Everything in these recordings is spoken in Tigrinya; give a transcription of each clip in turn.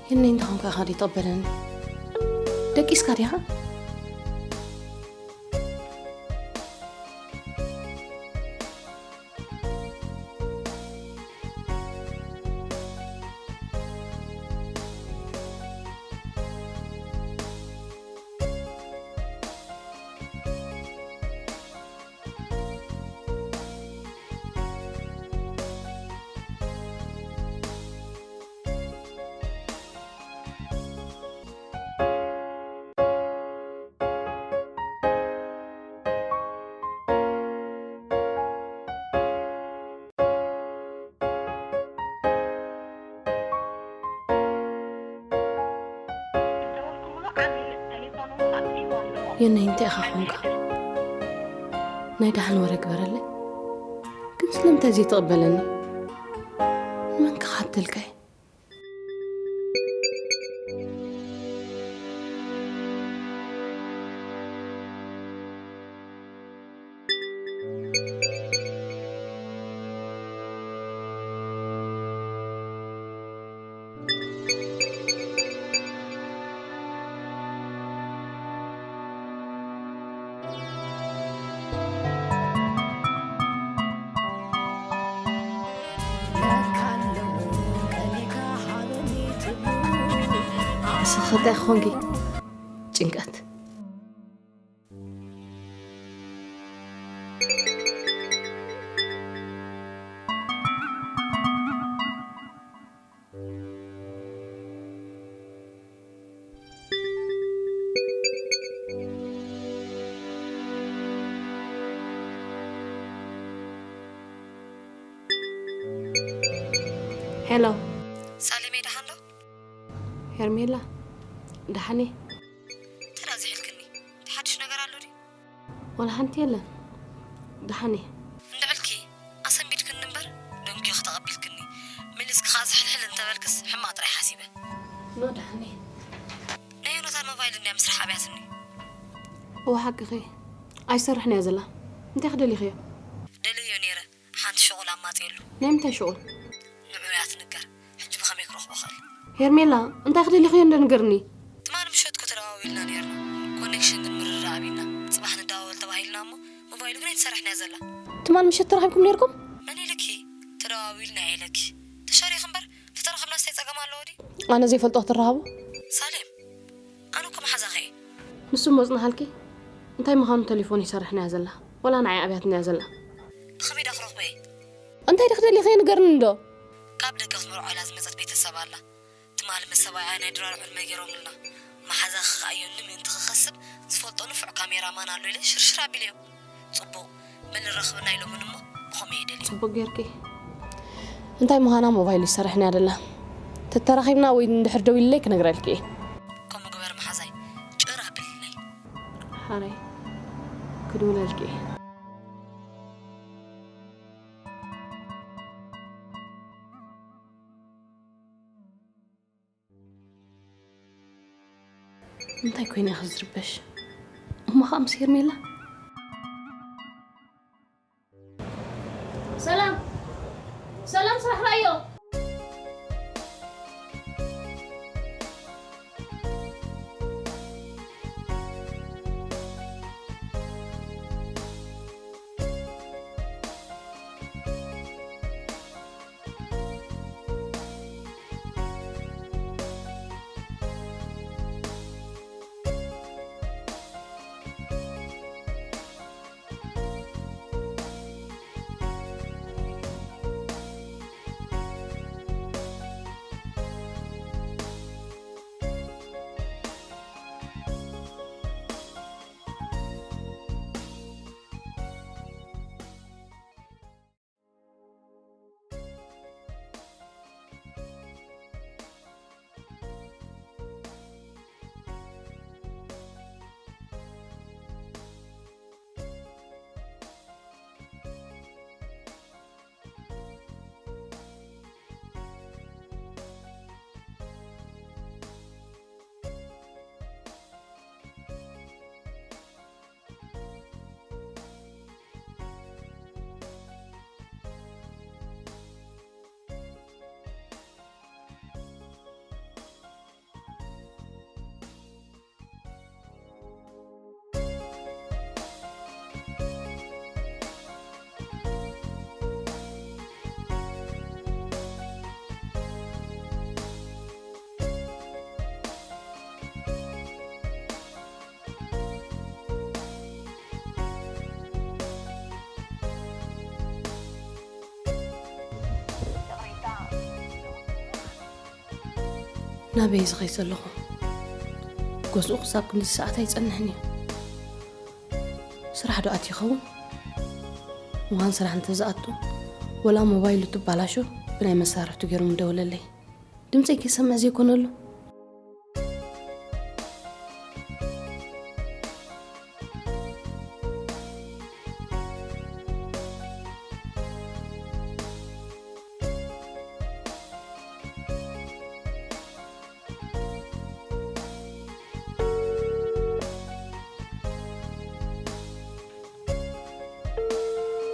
የነይ እንተኾንካ ኢኻ ዶ ይትቕበለኒ? ደቂስካ ዲኻ? የነይ እንታይ ኢኻ ኾንካ? ናይ ደሓን ወረ ግበረለይ። ግን ስለምንታይ ዘይትቕበለኒ? ንመን ክሓተልካይ? ንስኺ እንታይ ኾንኪ? ጭንቀት። ሄሎ። ሳሌመይ ደሓን ዶ? ሄርሜላ፣ ደሓን እየ። ተዳዝሒልክኒ፣ እቲ ሓድሽ ነገር ኣሎ ድዩ? ዋላ ሓንቲ የለን። ደሓን እየ። እንድዕልኪ፣ ኣሰንቢድክኒ እምበር፣ ደንጉኺ ተቐቢልክኒ። መሊስኪ ኸኣ ዝሕልሕል እንተበልክስ፣ ሕማቕ ጥራይ ሓሲበ። ኖ፣ ደሓን እየ። ናይ ዮናታን ሞባይል እንድያ ምስራሕ ኣብያትኒ። እወ፣ ሓቅኺ። ኣይሰርሕን እያ ዘላ። እንታይ ክደሊኽዮ? ደልየዮ ነይረ። ሓንቲ ሸቑል ኣማፅየሉ። ናይ ምንታይ ሸቑል? ንዑ እያ ትንገር። ሕጂ ብኸመይ ክረኽቦ ኽእል? ሄርሜላ፣ እንታይ ክደሊኽዮ እንዶ ንገርኒ። ትማሊ ምሸት እኮ ተደዋዊልና ነይርና። ኮኔክሽን ግን ምርድዳእ ኣቢልና። ጽባሕ ንደዋወል ተባሂልና እሞ ሞባይሉ ግን ኣይትሰርሕን እያ ዘላ። ትማሊ ምሸት ተራኺብኩም ነይርኩም? መን ኢልኪ? ተደዋዊልና እየ ኢለኪ። ተሻሪኽ እምበር፣ ተተራኸብናስ እንታይ ጸገም ኣለዎ ድዩ? ኣነ ዘይፈልጦ ክትራኸቡ? ሳሌም፣ ኣነ እኮ መሓዛኺ እየ። ንሱ እሞ ጽናሃልኪ? እንታይ ምዃኑ ተሌፎን ይሰርሕን እያ ዘላ። ወላ ንዓይ ኣብያትን እያ ዘላ። ብኸመይ ዳ ክረኽቦ እየ? እንታይ ዳ ክደሊ ኸ ንገርኒ እንዶ? ካብ ደገ ክትመርዖ ኢላ ዝመጸት ቤተሰብ ኣላ። ትማሊ ምስ ሰብኣያ ናይ ድራር ዕድመ ገይሮምልና። መሓዛኺ ከኣዮኒ ምእንቲ ክኸስብ ዝፈልጦ ንፉዕ ካሜራማን ኣሎ ኢለ ሽርሽር ኣቢለዮም። ጽቡቕ፣ መን ንራኸበና ኢሎምን እሞ ብኸመይ እየ ደልዮም። ጽቡቕ ጌርኪ። እንታይ ምዃና ሞባይል ይሰርሕን እያ ደላ። ተተራኺብና ወይ እንድሕር ደው ኢለይ ክነግረልኪ እየ። ከምኡ ግበር መሓዛይ፣ ጭር ኣብልለይ። ሓራይ፣ ክድውለልኪ እየ። እንታይ ኮይነ ኢኺ ዝርበሽ? እሞ ኸኣ ምስ ሄርሜላ? ሰላም፣ ሰላም፣ ስራሕ ርኣዮ። ናበይ ዝኸይድ ዘለኹ? ገዝኡ ክሳብ ክንድዚ ሰዓት ኣይጸንሕን እዩ። ስራሕ ዶ ኣትዩ ይኸውን? እዋን ስራሕ እንተዝኣቱ፣ ወላ ሞባይሉ ትባላሾ ብናይ መሳርሕቱ ገይሩ ምደወለለይ። ድምፀይ ከይሰምዕ ዘይኮነሉ።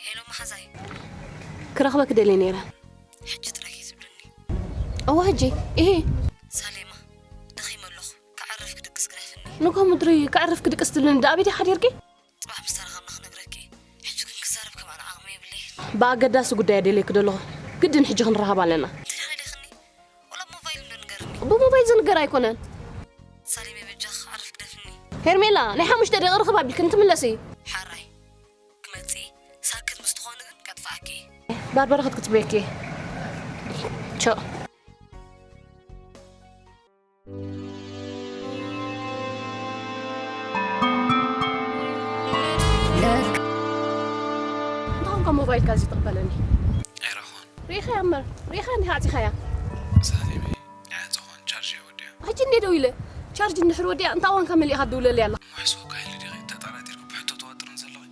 ሄሎ መሓዛይ። ክረኽበኪ ደልየ ነይረ። ሕጂ ጥራይ እዩ ዝብለኒ። እዋ ሕጂ? እሄ። ሳሌማ፣ ደኺመ ኣለኹ። ክዓርፍ ክድቅስ ግደፍኒ። ንጎ ምድሪ፣ ክዓርፍ ክድቅስ ትብለኒ። ደኣ ቤት ሓዲርኪ? ጽባሕ ምስ ተራኸብና ክነግረኪ። ሕጂ ግን ክዛረብ ከማን ዓቕሚ የብለይን። ብኣገዳሲ ጉዳይ ደልየኪ ደለኹ። ግድን ሕጂ ክንራኸብ ኣለና። እንታይ ደኣ ደሊኽኒ? ወላ ብሞባይል እንዶ ንገርኒ። ብሞባይል ዝንገር ኣይኮነን። ሳሌመ በጃኺ ዓርፍ ግደፍኒ። ሄርሜላ፣ ናይ ሓሙሽተ ደቂቕ ርኽብ ኣቢልክን ትምለሲ። ሓራይ። ክመጽእ ሳክት ምስ ትኾኒ ግን ከጥፍኣኪ። ባር በረኸት ክትጽበየኪ። ቸ። እንተኾንካ ሞባይልካ እዚ ትቕበለኒ። ኣይረኽቦን። ርኢኻያ እምበር፣ ርኢኻያ እንዲኻ ኣዕጺኻያ። ሳሌመ፣ ንዓይ ዝኾን ቻርጅ እየ ወዲኣ። ሕጂ እንዴ ደው ኢለ? ቻርጅ እንድሕር ወዲኣ፣ እንታ እዋንካ መሊእኻ ትድውለለይ ኣላ? እሞ ሕስወካ ኢሉ ዲኺ ተጠራጢርኩ ብሕቶ ትዋጥርን ዘለኺ?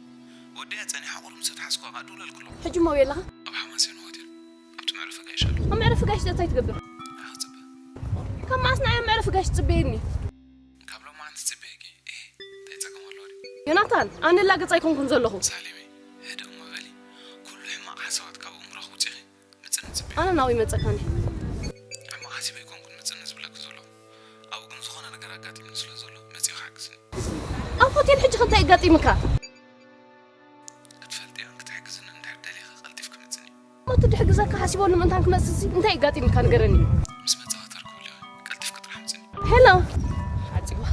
ወዲኣ ጸኒሓ ቁሩብ ምስ ተሓዝኩ ከኣ እደውለልኪ ኣለኹ። ሕጂ እሞ ኣበይ ኣለኻ? ኣብ ሓማሴን ሆቴል፣ ኣብቲ መዕረፊ ኣጋይሽ ኣለኹ። ኣብ መዕረፊ ኣጋይሽ እንታይ ትገብር? ንዓኺ ክጽበ። ካብ መዓስ ንዓይ ኣብ መዕረፊ ኣጋይሽ ትጽበየኒ? ካብ ሎማዓንቲ ጽበየኪ። እህ፣ እንታይ ጸገም ኣለዎ ድዩ? ዮናታን፣ ኣነ ላገጽ ኣይኮንኩን ዘለኹ። ሳሌመ፣ ህድእ እሞ በሊ። ኩሉ ሕማቕ ሓሳባት ካብ ኣእምሮኺ ኣውጺኺ። መጸኒ ጽበይ። ኣነ ናብኡ ይመጸካኒ። ሕማቕ ሓሲበ ኣይኮንኩን መጸኒ ዝብለኪ ዘለኹ። ኣብኡ ግን ዝኾነ ነገር ኣጋጢሙኒ ስለ ዘሎ መጺኡ ክሕግዝኒ። ኣብ ሆቴል ሕጂ ከ እንታይ ኣጋጢምካ? ክትፈልጥዮን ክትሕግዝንን እንድሕር ደሊኺ ቀልጢፍኪ ምጽኒ። እሞ እቲ ድሕግዘካ ሓሲበሉ ምእንታን ክመጽእሲ እንታይ ኣጋጢምካ ንገረኒ። ምስ መጻወተር ክብልዮ ቀልጢፍኪ ጥራሕ ምጽኒ። ሄሎ። ሓጺዋ።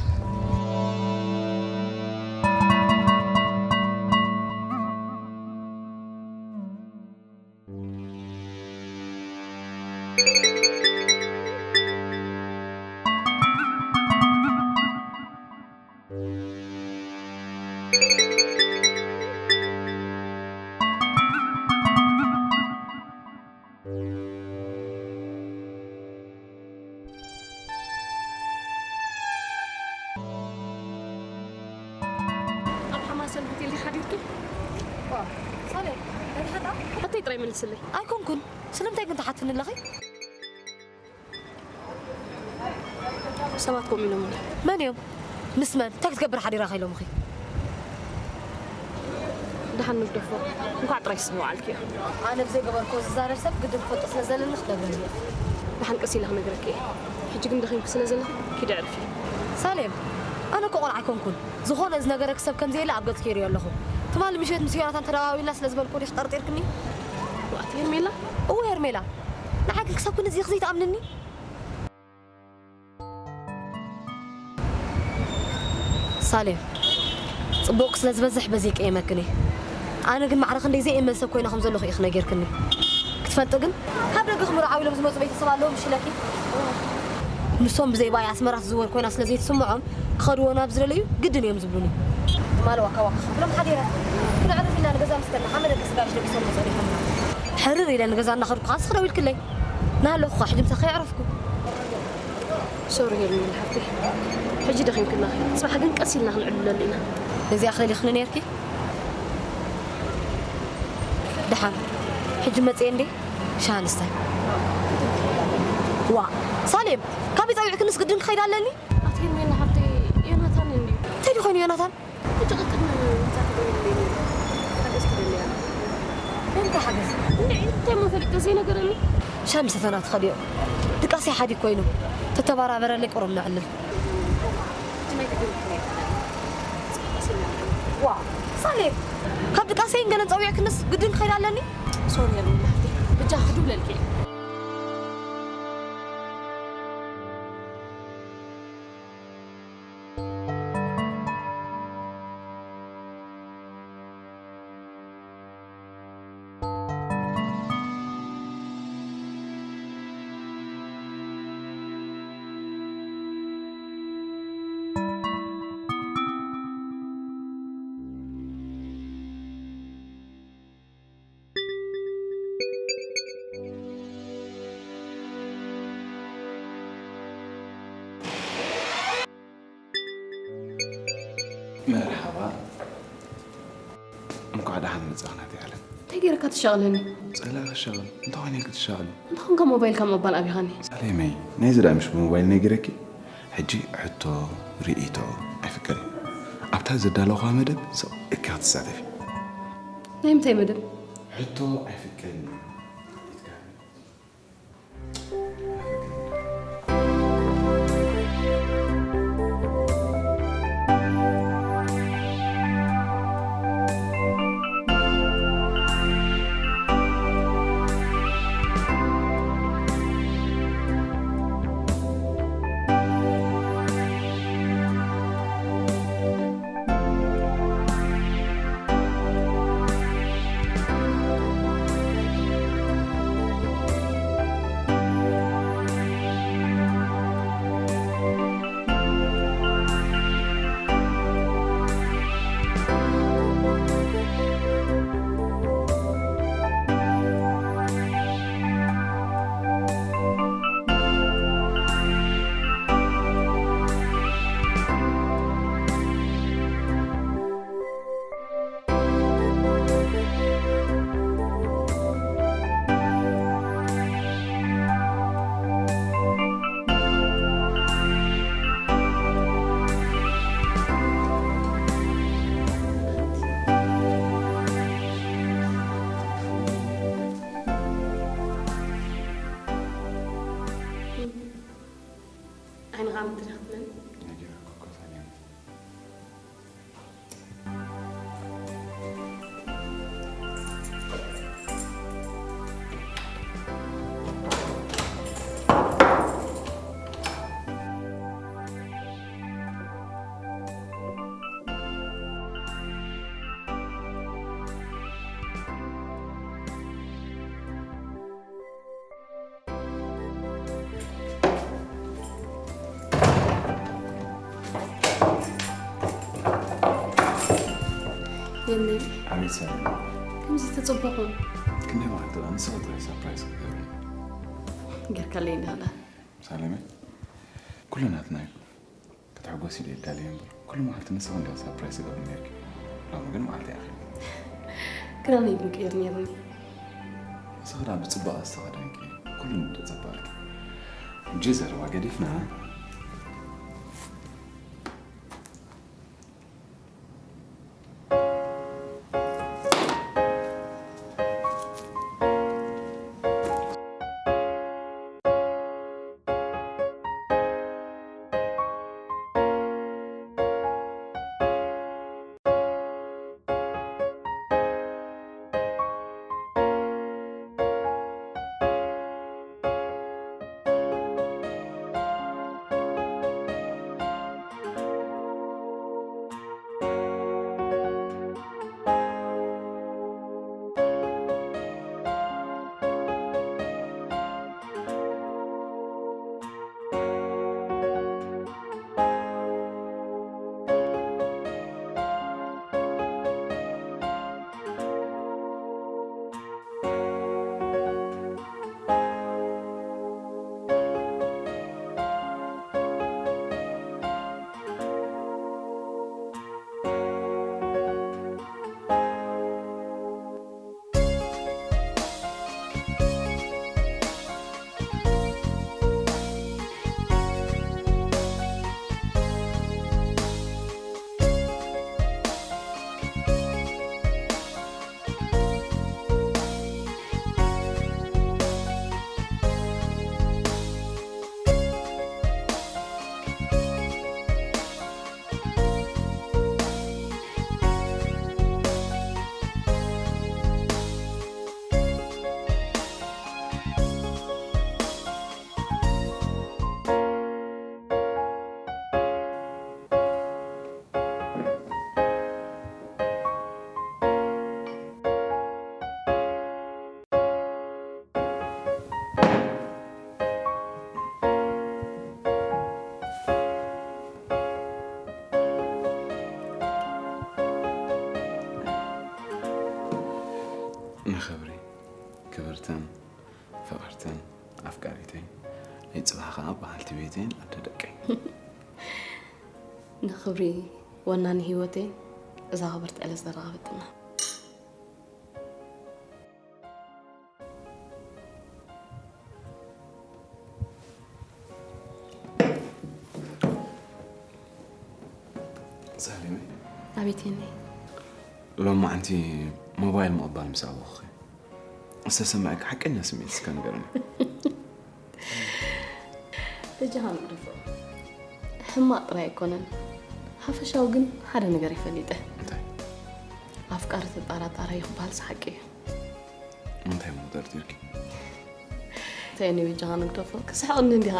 ኣብ ሓማሰን ሆቴል ዲኻ ሓዲርኪ? ዋ፣ ሳሌ፣ ደህና ዶ? ሕቶይ ጥራይ መልስለይ። ኣይኮንኩን። ስለምንታይ ግን ትሓትኒ ኣለኺ? ሰባት ከምኡ ኢሎምኒ። መን እዮም? ምስ መን? እንታይ ክትገብር ሓዲራ ኢሎምኺ? ደሓን ንግደፎ። እንኳዕ ጥራይ ስም ወዓልክዮ። ኣነ ብዘይገበርክዎ ዝዛረብ ሰብ ግድን ክፈልጦ ስለ ዘለኒ ክትነግረኒ እየ። ደሓን ቀስ ኢለ ክነግረኪ እየ። ሕጂ ግን ደኺምኪ ስለ ዘለኺ ኪዲ ዕርፊ። ሳሌም፣ ኣነ እኮ ቆልዓ ኣይኮንኩን። ዝኾነ ዝነገረኪ ሰብ ከም ዘየለ ኣብ ገጽኪ ይርእዮ ኣለኹ። ትማሊ ምሸት ምስ ዮናታን ተደዋዊልና ስለ ዝበልክዎ ዲኺ ጠርጢርክኒ? ዋት ሄርሜላ? እወ ሄርሜላ። ንዓይ ግን ክሳብ ክንድዚ ኢኺ ዘይትኣምንኒ? ሳሌም፣ ጽቡቕ ስለ ዝበዝሕ በዚ ይቀየመክን እየ። ኣነ ግን ማዕረ ክንደይ ዘይእመን ሰብ ኮይነ ከም ዘለኹ ኢኺ ነጊርክኒ። ክትፈልጢ ግን፣ ካብ ደገ ክምርዓው ኢሎም ዝመጹ ቤተሰብ ኣለዎም ምሽ ኢለኪ? ንሶም ብዘይ ብኣይ ኣስመራ ትዝወር ኮይና ስለ ዘይትስምዖም፣ ክኸድዎ ናብ ዝደለዩ ግድን እዮም ዝብሉኒ። ትማሊ ዋካ ዋካ ክብሎም ሓዲረ። ክነዕርፍ ኢልና ንገዛ ምስ ከድና ሓመደ ገስጋሽ ደቂሶም ጸኒሖምና። ሕርር ኢለ ንገዛ እናኸድኩ ከኣ ስኽ ደው ኢልክለይ። እናሃለኹ ከኣ ሕጂ ምሳኺ ኣዕረፍኩ። ሶሪ ሄርሜላ ሓፍተይ፣ ሕጂ ደኺምክና። ጽባሕ ግን ቀስ ኢልና ክንዕልለሉ ኢና። ነዚኣ ክደሊኽኒ ነይርኪ? ደሓን፣ ሕጂ መጽየ እንዴ? ሻሃ ንስታይ። ዋ፣ ሳሌም፣ ካበይ ጸዊዕክንስ ግድን ክኸይድ ኣለኒ? ኣቲ ሄርሜላ ሓፍተይ፣ ዮናታን እንድዩ። እንታይ ድዩ ኮይኑ ዮናታን? ሕጂ ቅድሚ ምምጻእ ክደውለለይ ነይሩ። ሓገዝ ክደሊ እያ። እንታይ ሓገዝ? እንድዒ፣ እንታይ እሞ ፈሊጠ ዘይነገረኒ? ሻሂ ምሰተና ትኸድዮ። ድቃሰይ ሓዲግ ኮይኑ። ተተባራበረለይ ቁሩብ ነዕልል። ሕጂ ናይ ግድን ክትነይ ኢኺ። ጽቡቕ መሲልና ንዕልል። ዋ፣ ሳሌም፣ ካብ ድቃሰይን ገለን ጸዊዕክንስ ግድን ክኸይድ ኣለኒ? ሶሪ ሄርሜላ ሓፍተይ፣ በጃኺ ክድውለልኪ እየ። መርሓባ። እንኳዕ ደሓን መጻእናት ያለን። እንታይ ገይረካ ትሻቕለኒ? ጸላ ክሻቕል እንተኾይነ ክትሻቕል እንተኾንካ ሞባይልካ ምቕባል ኣቢኻኒ። ሳሌመይ፣ ናይዚ ዳኣ ምሽ ብሞባይል ነጊረኪ። ሕጂ ሕቶ ርእይቶ ኣይፍቀድን። ኣብታ ዘዳለኹዋ መደብ ስቕ እኪ ክትሳተፊ። ናይ ምንታይ መደብ? ሕቶ ኣይፍቀድን። ዓይንኻ ምትረኽብን የለይ። ኣቤት ሰላም። ከምዚ ተጸበኹ። ክንደይ መዓልቲ ደኣ ንስኺ ጥራይ ሰርፕራይዝ ክትገብሪ። ጌርካለይ እንዲኻ ደኣ። ሳሌመ፣ ኩሉ ናትና እዩ። ክትሕጎሲ ኢለ ይዳለየ እምበር፣ ኩሉ መዓልቲ ንስኺ እንዲኻ ሰርፕራይዝ ትገብሪ ነይርኪ። ሎሚ ግን መዓልቲ ኣኺሉ። ክዳነይ ግን ቅይር ነይሩኒ። ንስኺ ደኣ ብጽባቐ ዝተኸደንኪ፣ ኩሉ ንደጸባልኪ። ሕጂ ዘረባ ገዲፍና፣ ንኽብሪ ክብርትን ፍቕርትን ኣፍቃሪተይ፣ ናይ ጽባሕ ኸኣ በዓልቲ ቤተይን ኣደ ደቀይ። ንኽብሪ ወናኒ ህይወተይ እዛ ክብርቲ ዕለት ዘራኸበትና። ሳሌመይ፣ ኣቤት የኒ። ሎማዓንቲ ሞባይል ምቕባል ምስ ኣወኹኺ ዝተሰማዐኪ ሓቀኛ ስምዒት እስከ ንገርኒ። በጃኻ ንግደፎ። ሕማቕ ጥራይ ኣይኮነን፣ ሓፈሻዊ ግን ሓደ ነገር ይፈሊጠ። እንታይ? ኣፍቃሪ ተጣራጣሪ እዩ ክበሃል ሓቂ እዩ። እንታይ እሞ ጠርጢርኪ? እንታይ እኒ በጃኻ ንግደፎ፣ ክስሕቕኒ እንዲኻ።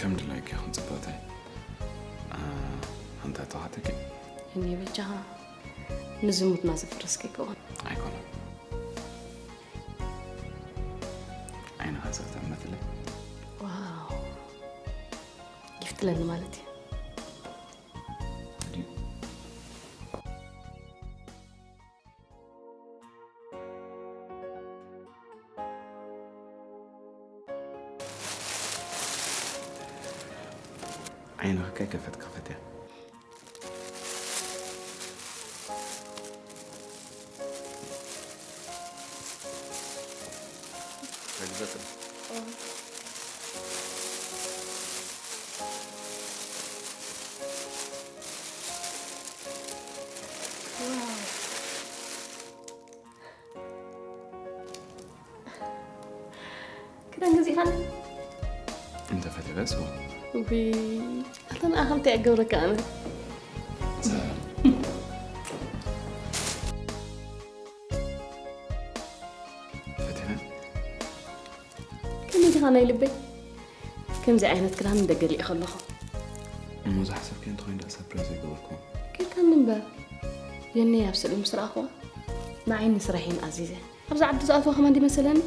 ከም ድላይኪ ይኹን ፅብቕተይ። ኣንታ ተዋሕተኪ እኒ በጃኻ ንዝሙትና ዘፍርስ ከይከውን። ኣይኮነን። ዓይንኻ ስቕ ተቐመጥለይ። ዋው፣ ይፍትለኒ ማለት እዩ። ድዩ? ዓይንኻ ከይከፈትካ ፈትያ። ክዳን ገዚእኻኒ? እንተፈቲበስ ውይ፣ ኣታ ንኣኻ እንታይ እገብረካ ኣነ? ፈቲና ከመይ ዲኻ ናይ ልበይ? ከምዚ ዓይነት ክዳን ደገ ሪኢ ከለኹ። እሞ ዝሓሰብኪ እንተኾይኑ ደኣ ሰርፕራይዝ ኣይገበርኩም። ጌርካኒ እምበር። የኔ ኣብ ስእሊ ምስ ረኣኹዋ ንዓይ ንስራሕን ኣዚዘ። ኣብዚ ዓዲ ዝኣትዋ ከማን ድመሰለኒ?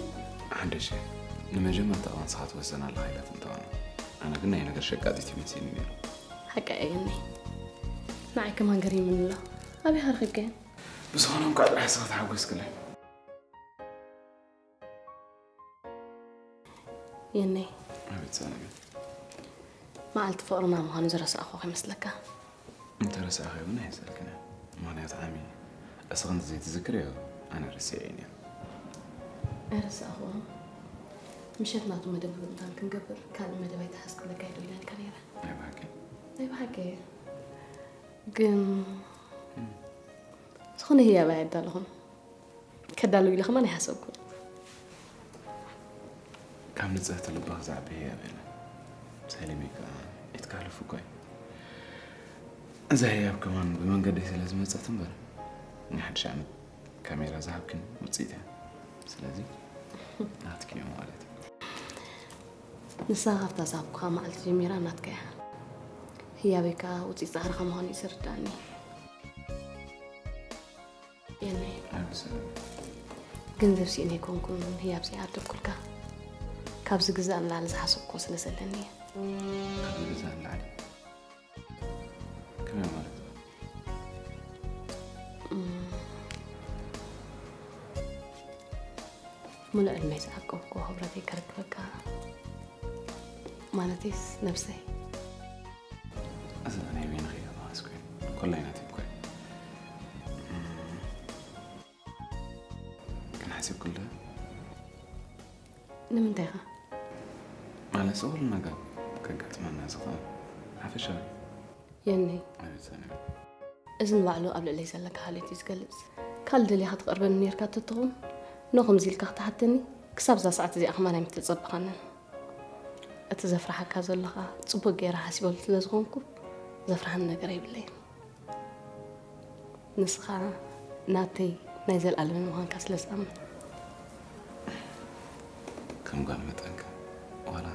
ሓደሽ ንመጀመርታ እዋን ንስኻ ትወስን ኣለኻ ኢላት እንተኾነ ኣነ ግን ናይ ነገር ሸቃጢት ይመስልኒ ነይሩ። ሓቂ ኣየኒ ንዓይ ከማን ገሪምኒ ኣሎ። ኣበይ ሃርኺብካዮ? ብዝኾነ እንኳዕ ጥራሕ ንስኻ ተሓጎስክለይ። የነይ ኣቤት ሰላም። መዓልቲ ፍቕርና ምዃኑ ዝረሳእኹ ከይመስለካ። እንተረሳእኺ እውን ኣይዘልክን። ምኽንያቱ ዓሚ እስኺ እንተዘይትዝክርዮ ኣነ ረሲዐዮ ነይሩ። ኣይረሳእኹ። ምሸት ናቱ መደብ ምእንታን ክንገብር ካልእ መደብ ኣይተሓዝክለካ ይደውለልካ ነይረ። ናይ ብሓቂ ናይ ብሓቂ ግን ዝኾነ ህያብ ኣየዳለኹን። ከዳልው ኢለ ከማን ኣይሓሰብኩን። ካብ ንጽህቲ ልብኺ ዝዓቢ ህያብ የለን። ሰሊመይ ከኣ ኢትካ ሕሉፍ እኮ እዩ። እዛ ህያብ ከማን ብመንገደይ ስለ ዝመጸት እምበር ናይ ሓድሽ ዓመት ካሜራ ዝሃብክን ውጽኢት እያ። ስለዚ ናትኪ እዩ ማለት እዩ። ንሳ ካብታ ዝሃብኩኻ መዓልቲ ጀሚራ ናትካ እያ። ህያበይ ከኣ ውጽኢት ጻዕርኻ ምዃኑ እዩ ዝርድኣኒ። የነይ ኣንሰ ገንዘብ ስኢነ ኣይኮንኩን ህያብ ዘይዓደግኩልካ። ካብ ዝግዛእ ንላዕሊ ዝሓሰብኩዎ ስለ ዘለኒ እየ። ካብ ዝግዛእ ንላዕሊ ከመይ ማለት? ምሉእ ዕድመይ ዝዓቀብኩዎ ክብረተይ ከርክበካ ማለተይስ ነብሰይ። እዚ ናይ በይንኺ እያ መሃዝ ኮይኑ ኮላይ ናተይ እኮ እዩ። ግን ሓሲብኩሉ ንምንታይ ኢኻ? ማለት ኩሉ ነገር ከጋጥመና ዝኽእል ሓፈሻዊ የነይ ኣቤት ሰላም። እዚ ንባዕሉ ኣብ ልዕለይ ዘለካ ሃልዮት እዩ ዝገልጽ። ካልእ ደሊኻ ትቐርበኒ ነርካ ተትኸውን ኖ ከምዚ ኢልካ ክትሓተኒ ክሳብ እዛ ሰዓት እዚኣ ከማን ኣይምተጸበኻንን። እቲ ዘፍርሓካ ዘለኻ ጽቡቕ ገይረ ሓሲበሉ ስለ ዝኾንኩ ዘፍርሓኒ ነገር ኣይብለይን። ንስኻ ናተይ ናይ ዘልኣለምን ምዃንካ ስለ ዝኣምን። ከም ጓል መጠንካ ዋላ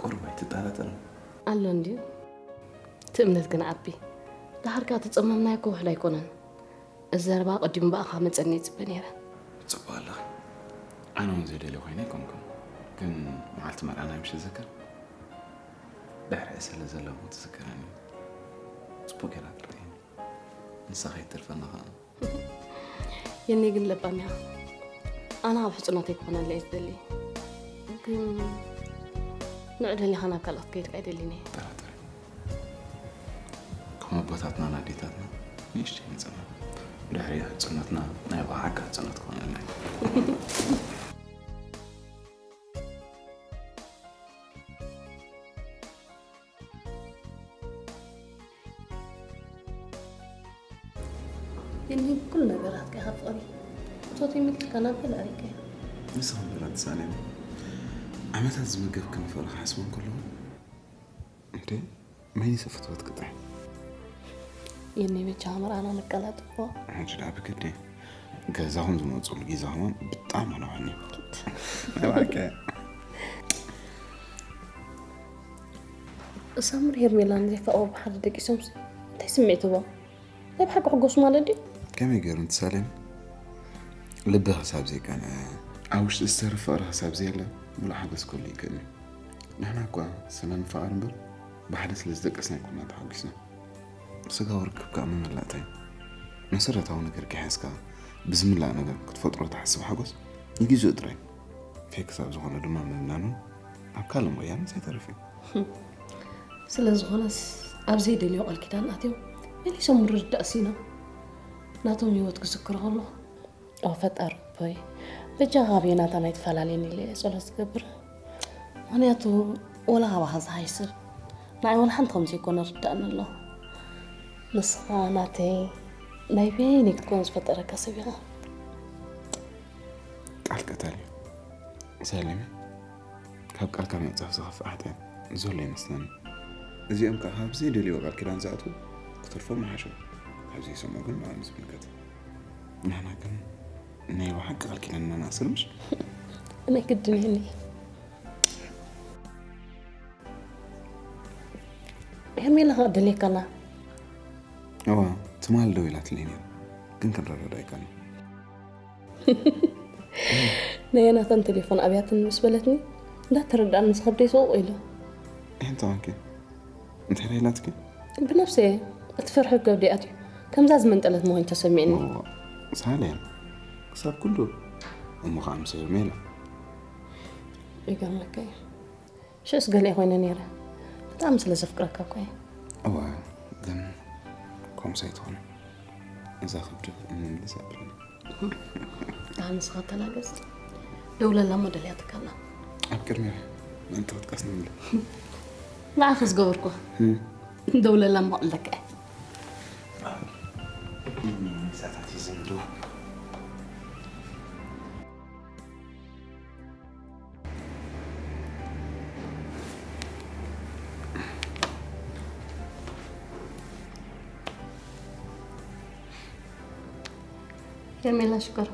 ቁሩብ ኣይትጠራጠርን። ኣሎ እንድዩ እቲ እምነት ግን ዓቢ ድሓርካ ተጸመምናዮ ከውሕድ ኣይኮነን። እዚ ዘረባ ቀዲሙ ብኣኻ መጸኒ ይጽበ ነይረ። ጽቡቕ ኣለኺ። ኣነ እውን ዘይደልዮ ኮይነ ኣይኮንኩን። ግን መዓልቲ መርዓና ምሽ ዝዝከር ድሕሪ ስለ ዘለኹ ትዝከረኒ። ጽቡቕ ገይራ ትርእየኒ። ንሳ ከይትርፈና ኸኣ የኔ ግን ለባም እያ። ኣነ ኣብ ሕጽኖተይ ክኾነለይ እየ ዝደሊ። ግን ንዑ ደሊኻ ናብ ካልኦት ከይድካ ኣይደልን እየ። ጠራጠሪ። ካብ ኣቦታትናን ኣዴታትና ንእሽተይ ንጽና፣ ድሕሪ ሕጽነትና ናይ ብሓቂ ሕጽነት ክኾነልና እዩ። የንሂ ኩሉ ነገራትካ ኢኻ ፍቕሪ እቶት ይምልካ ናብ ገለ ኣሪቀ ንስኻ ምብላ ትሳኔ ዓመታት ዝመገብክን ፍቕሪ ክሓስቦ እንከለኹ እንዴ መይኒ ሰፍትወት ቅጣዕ የኒ በጃ ምርኣና ነቀላጥፎ ሕጂ ዳ ብግዲ ገዛኹም ዝመፅሉ ጊዛኹም ብጣዕሚ ኣለዋኒ ናባከ ሳምሪ ሄርሜላን ዘይፋቀሩ ብሓደ ደቂሶምሲ እንታይ ስምዒት ህቦም ናይ ብሓቂ ሕጎስ ማለት ድዩ ከመይ ገይሩ እንትሳሌም ልቢ ክሳብ ዘይቀንዐ ኣብ ውሽጢ ዝተርፍ ፍቕሪ ክሳብ ዘየለ ሙሉእ ሓገዝ ክህሉ ይክእል እዩ ንሕና እኳ ስለ ንፋቐር እምበር ብሓደ ስለ ዝደቀስና ኣይኮና ተሓጒስና ስጋዊ ርክብ ከዓ ምምላእታይ መሰረታዊ ነገር ከይሓዝካ ብዝምላእ ነገር ክትፈጥሮ ትሓስብ ሓጎስ ንጊዜኡ ጥራይ ፌክ ክሳብ ዝኾነ ድማ ምብናኑ ኣብ ካልእ ምቕያር ምስ ኣይተርፍ እዩ ስለ ዝኾነስ ኣብ ዘይደልዮ ቃል ኪዳን ኣትዮም መሊሶም ምርድዳእ ሲኖም ናቶም ህይወት ክዝክሮ ከለኹ ኦ ፈጣሪ ኣቦይ በጃኻ ኣበየናታ ናይ ትፈላለየኒ ኢለ እየ ጸሎት ዝገብር ምኽንያቱ ወላ ካባኻ ዝሃይ ሰብ ንዓይ ወላ ሓንቲ ከም ዘይኮነ ርዳእኒ ኣሎ ንስኻ ናተይ ናይ በይነይ ክትኮን ዝፈጠረካ ሰብ ኢኻ ቃል ቀታሊ ሰሊመ ካብ ቃልካ ምዕጻፍ ዝኸፍእ ሓጢኣት ዘሎ ይመስለኒ እዚኦም ከዓ ካብ ዘይደልይዎ ቃል ኪዳን ዝኣትዉ ክትርፎም ምሓሸ ካብ ዘይሰምዑ ግን ንዖም ዝምልከት ንሕና ግን ናይ ብሓቂ ቃል ኪዳንና ንኣስር ምሽ ናይ ግድን ይህኒ ሄርሜላ ከ ደልየካላ እዋ ትማል ደው ኢላትለይ ነይሩ ግን ክንረዳዳ ኣይከኣልና ናይ ናታን ቴሌፎን ኣብያትን ምስ በለትኒ እንዳተረዳእኒ ዝኸብደይ ስቑቕ ኢሉ እንታይ ኮንኪ እንታይ ዳ ኢላትኪ ብነብሰ እቲ ፍርሒ ከብደይ ኣትዩ ከምዛ ዝመንጠለት መሆን ተሰሚዕኒ ሳልያ ክሳብ ኩሉ እሞ ከዓ ምስ ሄርሜላ ይገርመካ እዩ ሽስ ገሊእ ኮይነ ነይረ ብጣዕሚ ስለ ዘፍቅረካ እኮ እየ እዋ ግን ከምሳ ኣይትኾነ እዛ ከብዲ ንምምልስ ኣብለና ኣንስኻ ተላገጽ ደውለላ እሞ ደልያትካ ኣላ ኣብ ቅድሚ ምእንቲ ክትቀስ ንምል ንዓኸ ዝገበርኩ ደውለላ እሞ ኣለካ ሳታት ይዘምዱ ሄርሜላ ሽኮር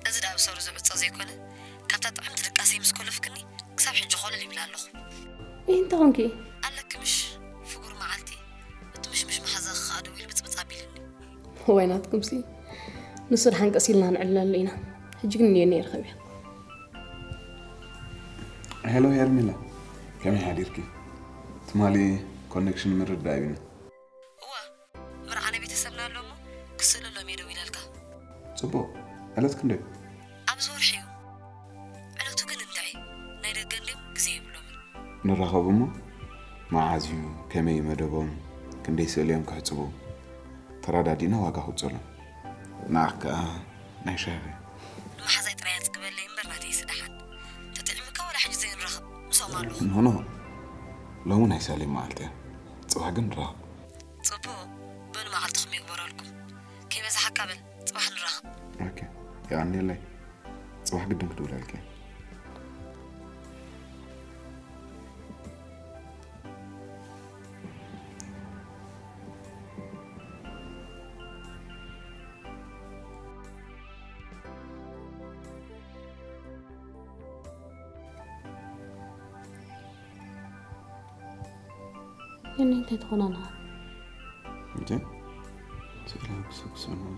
እዚ ዳ ብሰሩ ዝዕጾ ዘይኮነ ካብታ ጥዕምቲ ድቃሰይ ምስ ኮለፍክኒ ክሳብ ሕጂ ኮለል ይብል ኣለኹ ይህ እንታይ ኮንኪ ኣለኪ ምሽ ፍጉር መዓልቲ እቲ ምሽምሽ መሓዛኺ ከዓ ደው ኢሉ ብፅብፅ ኣቢልኒ ወይ ናትኩምሲ ንሱ ድሓን ቀስ ኢልና ንዕልለሉ ኢና ሕጂ ግን እኒኦ ነይርኸብ እያ ሄሎ ሄርሜላ ከመይ ሓዲርኪ ትማሊ ኮኔክሽን ምርዳእ ዩኒ እዋ መርዓ ናይ ቤተሰብና ኣሎ እሞ ክስእለሎም እየ ደው ኢለልካ ፅቡቅ ዕለት ክንደይ ኣብዚ ወርሒ እዩ ዕለቱ ግን እንታይ ናይ ደገ እንድዮም ግዜ የብሎምን ንራኸቡ እሞ መዓዝ እዩ ከመይ መደቦም ክንደይ ስእሊ እዮም ክሕፅቡ ተረዳዲእና ዋጋ ክውፀሎም ንዓኽ ከዓ ናይ ሻሂ ንመሓዛይ ጥራይ ኣፅግበለይ እምበር ናተይ ስደሓን ተጥዕምካ ወላ ሕጂ ዘይንራኸብ ምሶም ኣለኹ ኖኖ ሎሚ ናይ ሳሌም መዓልቲ እያ ፅባሕ ግን ንራኸብ ፅቡቅ በሉ መዓልትኹም የግበረልኩም ከይበዛሓካ በል ፅባሕ ንራኸብ ኦኬ የቐንየለይ ፅባሕ ግድን ክድውለልኪ የኔ እንታይ ትኾና ነኻ እንዴ ስለ ክስክሰ ነው